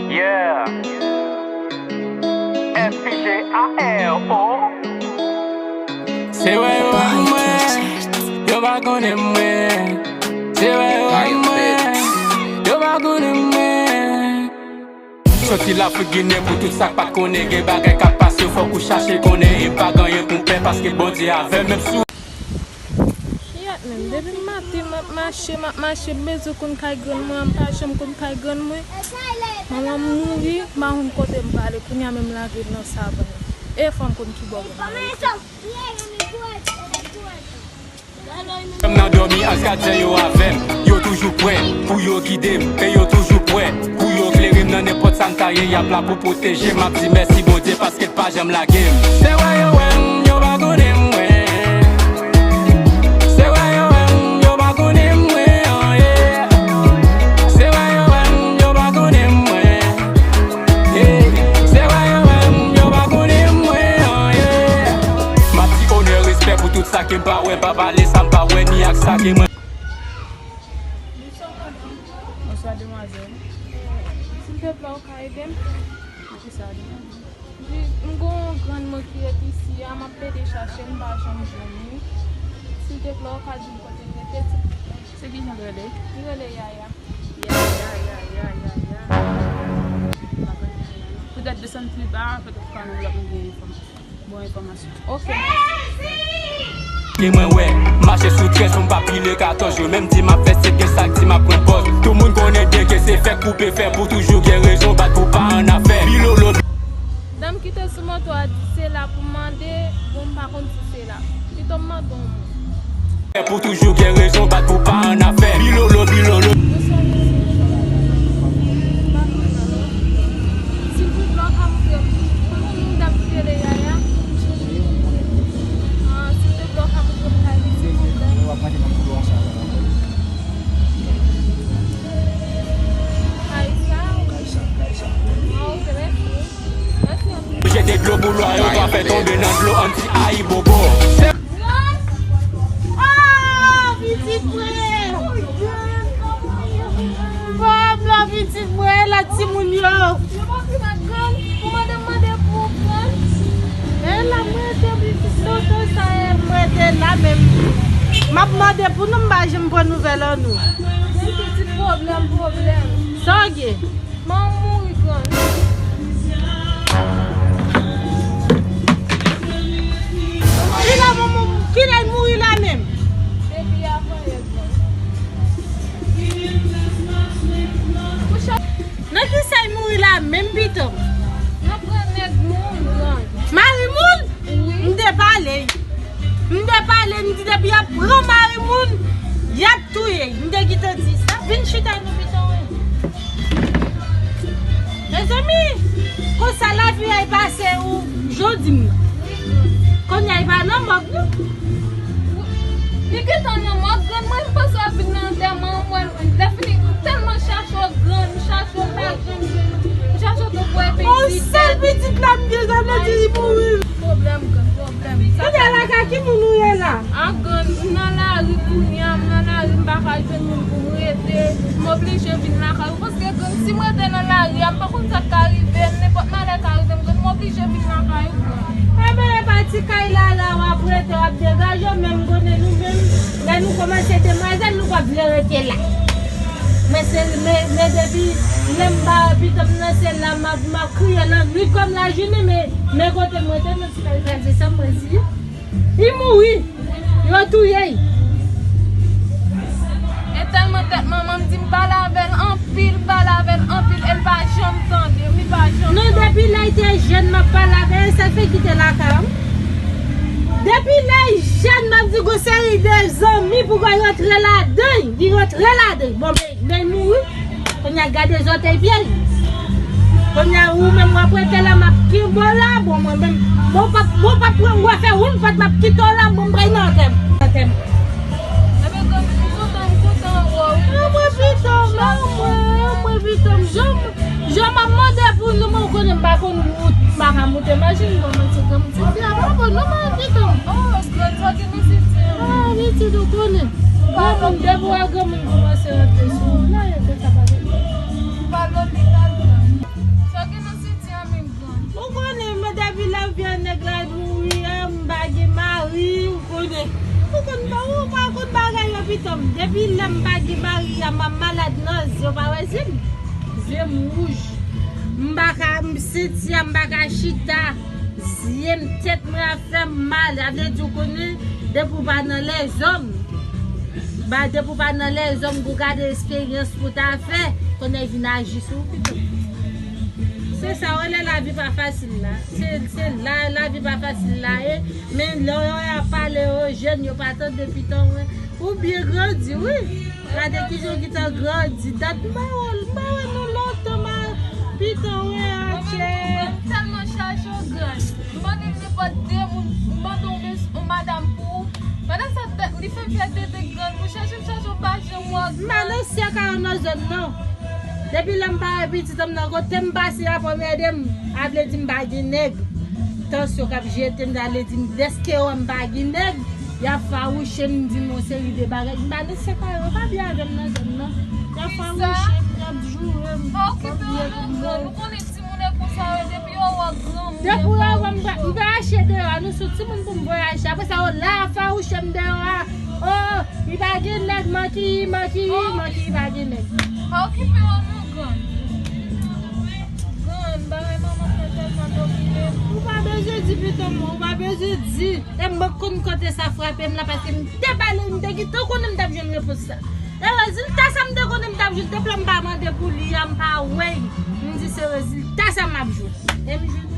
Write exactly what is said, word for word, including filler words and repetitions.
Yeah. F I G A R O. Se wè yo wè mwen, yo pa konnen mwen. Se wè yo wè mwen, yo pa konnen mwen. Soti Lafrik Ginen pou tout sa k pa t konnen. Gen bagay k ap pase, fòk ou chache konnen. E pa gen anyen pou m pè, paske Bondye avè m, menm si w Kiyèt menm, depi maten m ap mache, m ap mache, m bezwen konn kay grann mwen an, m pa janm konn kay grann mwen. Manman m mouri, m pa konn kote m prale, kounye a menm lage m nan savann nan. E fò m konn kibò pou m ale. M nan dòmi, anj gadyen yo avè m, yo toujou prè pou yo gide m, e yo toujou prè pou yo klere m nan nenpòt sa m ta ye, y ap la pou pwoteje m, ap di mèsi Bondye paske l pa janm lage m. Se wè yo wè m, yo pa konnen mwen. Se wè yo wè m, yo pa konnen mwen, oh yeah. Se wè yo wè m, yo pa konnen mwen. Yeah. Se wè yo wè m, yo pa konnen mwen, oh yeah. M ap di onè, respè pou tout sa ke m pa wè, m pa pale sa m pa wè, ni ak sa ke mwen. Bonswa, demwazèl. Silvouplè, ou ka ede m? Poukisa, demwazèl? Di, m gon grann mwen ki ret isi a, m ap plede chache l, m pa janm jwenn li. Silvouplè, ou ka di m kote l rete, silvouplè? Se kijan l rele? Li rele Yaya. Yaya, Yaya, Yaya. M pa konn Yaya, non. Poutèt desann pi ba, petèt ou ka jwenn lòt moun gen enfòmasyon. Bon enfòmasyon. Ok. Ke mwen wè, mache sou trèz pou m pa pile katòz yo. Menm di m ap fè set, gen sa k di m ap pran pòz. Tout moun konnen byen ke se fè koupe fè pou toujou gen rezon, bat pou pa an afè. Bilolo. Dam ki te sou moto a di se la pou mande, bon, m pa konn si se la. Pito m mande yon moun. Pou toujou gen rezon, bat pou pa an afè. Bilolo, bilolo. Silvouplè, w ka montre m. Mwen konn yon dam ki rele Yaya. Ah, silvouplè, w ka montre m kay li, silvouplè. Kay sa? Kay sa, kay sa. Ah, ok, mèsi. Jete dlo pou lwa yo pa fè tonbe nan dlo, anti ayibobo. Ah, pitit mwen! Pablo, pitit mwen, la timoun yo. E la mwen te pitit tonton sa, e mwen te la menm. M ap mande pou nou, m pa janm pran nouvèl an nou. Menm ti pwoblèm, pwoblèm. Sa w gen? Manman mouri grann. Kilè manman, kilè l mouri la menm? Depi avan yè grann. Nan kisa l mouri la menm, pito m? Nan pran nèg moun grann. Mari moun? Wi. M te pale. M te pale, m di depi y ap pran mari moun, y ap touye. M te gentan di sa. Vin chita nou pito, wi. Mezanmi, konsa lavi a pase ou jodi m nan. Kounye a li pa nan mòg non. Li gentan nan mòg, grann mwen, m panse w ap vin nan antèman an, mwen, lè fini, m tèlman chache w grann, m chache w pa jwenn, m chache w tankou w epe yon sèl pitit la m gen, sa vle di li mouri. Pwoblèm, grann, pwoblèm. Kounye a la, ka ki moun ou ye la? A grann, m nan lari kounye a, m nan lari, m pa ka jwenn moun pou m rete, m oblije vin lakay ou, paske grann, si m rete nan lari a, m pa konn sa k ka rive m, nenpòt malè ka rive m, grann, m oblije vin lakay ou, grann. Enben, e pa ti kay la, la, w ap rete, w ap degaje w, men m konnen nou menm, lè nou kòmanse demwazèl, nou p ap vle rete la. Men se, men, men depi lè m ba pito m nan sèl la, m ap, m ap kriye lannwit kòm lajounen, men, men kote m rete, men se pa sa m resi. Li mouri. Yo touye l. E tèlman tèt manman m di m pale avè l anpil, m pale avè l anpil, e l pa janm tande m, li pa janm tande m. Non, depi lè l te jèn, m ap pale avè l, sa fè kite lakay an. Depi lè l jèn, m ap di gon seri de zanmi pou yo rantre ladan l, li rantre ladan l. Bon, men, men l mouri. Kounye a gade zòtèy pye l. Kounye a ou menm w ap rete la, m ap kenbe w la, bon, mwen menm, bon, w p ap, bon, w p ap pran, w ap fè woun fòt, m ap kite w la, bon, m pral nan antèman. Antèman. Enben, grann, m kontan, m kontan wè w wi. Anmwe pito m, anmwe, anmwe pito m. Jan m, jan m ap mande pou nou, mwen konnen m pa konn wout, m pa ka moute machin, bon, mwen se granmoun, se fi a, m pa konn non, mwen pito m. Oh, grann, sa w gen nan senti an? Ah, wi, ti, nou konnen. Granmoun, depi w wè granmoun kòmanse rantre sou ou, la, yo te ka pale. Ou pa lopital, grann. Pitom, depi lè m pa gen mari a, m ap malad nan zye, w pa wè zye m? Zye m wouj. M pa ka, m senti a, m pa ka chita. Zye m, tèt mwen ap fè m mal. A vle di, w konnen, depi w pa nan lèzòm, ba, depi w pa nan lèzòm, pou gade esperyans pou ta fè, konnen vin aji sou ou pito. Se sa, w wè, lè lavi pa fasil la. Se, se la, lavi pa fasil la ye. Men lè yo ap pale, yo jèn, yo pa tande, pito, w wè. Ou byen grandi, wi. Gade kijan w gentan grandi. Dat m pa wè, m pa wè nou lontan, ma, pito, w wè, atchè. M tèlman chache w, grann. M mande nenpòt de moun, m mande yon mes-, yon madanm pou ou. Pandan sa, li fè m fè tete, grann. Mwen chache, m chache, m pa janm wè w, grann. M pa nan sèk a yo nan zòn nan. Depi lè m pa wè pitit an m nan, kote m pase, y ap emmède m. A vle di m pa gen nèg. Tansyon k ap jete m, sa vle di m, dèske yo wè m pa gen nèg, y ap fawouche m, di m yon seri de bagay. M pa nan sèk a yo, yo pa byen avè m nan zòn nan. Y ap fawouche m, y ap joure m. Pa okipe yo non, grann. Ou konnen timoun e konsa yo, depi yo wè w granmoun, depi yo wè m, m pa mache deyò a, nou sou timoun pou m voyaje. Apre sa, yo la ap fawouche m deyò a. Oh, li pa gen nèg, manki, manki, manki, li pa gen nèg. Pa okipe yo non, grann. Grann, bagay manman fè tèlman domine m. Ou pa bezwen di pito m, ou pa bezwen di. E m konn kote sa frape m la, paske m te pale, m te gentan konnen m t ap jwenn repons sa. E rezilta sa m te konnen m t ap jwenn, depi lè m pa mande pou li a, m pa wè l. M di se rezilta sa m ap jwenn. E m jwenn